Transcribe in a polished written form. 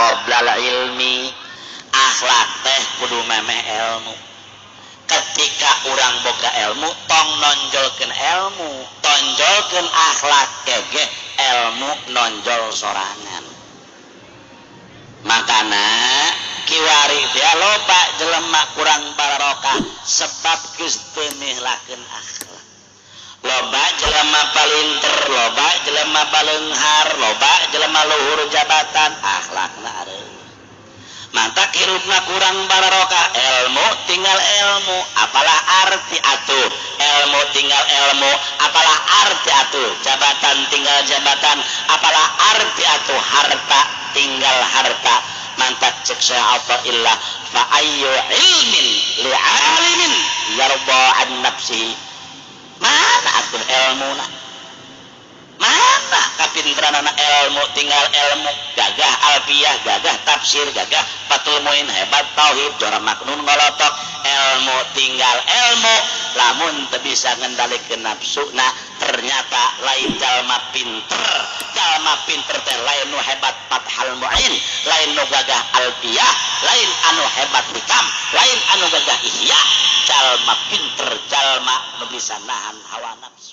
qoblal ilmi. Akhlak teh kudu memeh ilmu. Ketika urang boga ilmu, tong nonjolkeun ilmu, tonjolkeun akhlak, kege ilmu nonjol sorangan. Makana kiwari dia loba jelema kurang barokah sebab geus teu mihlakeun akhlak. Loba jelema palinter, loba jelema baleunghar, loba jelema luhur jabatan, akhlakna areuh. Mantak hirupna kurang barokah. Ilmu tinggal ilmu, apalah arti atuh ilmu tinggal ilmu, apalah arti atuh jabatan tinggal jabatan, apalah arti atuh harta tinggal harta. Mantak cek Syekh Athaillah, fa ayyu ilmin li alimin yarda an nafsihi. Mana atuh ilmuna, mana kapinteranana? Ilmu tinggal ilmu, gagah alfiyah, gagah tafsir, gagah Fathul Muin, hebat tauhid, jora maknun ngolotok. Ilmu tinggal ilmu, lamun teu bisa ngendalikeun nafsuna, ternyata lain jalma pinter. Jalma pinter teh lain nu hebat Fathul Muin, lain nu gagah alfiyah, lain anu hebat hikam, lain anu gagah ihya. Jalma pinter jalma nu bisa nahan hawa nafsu.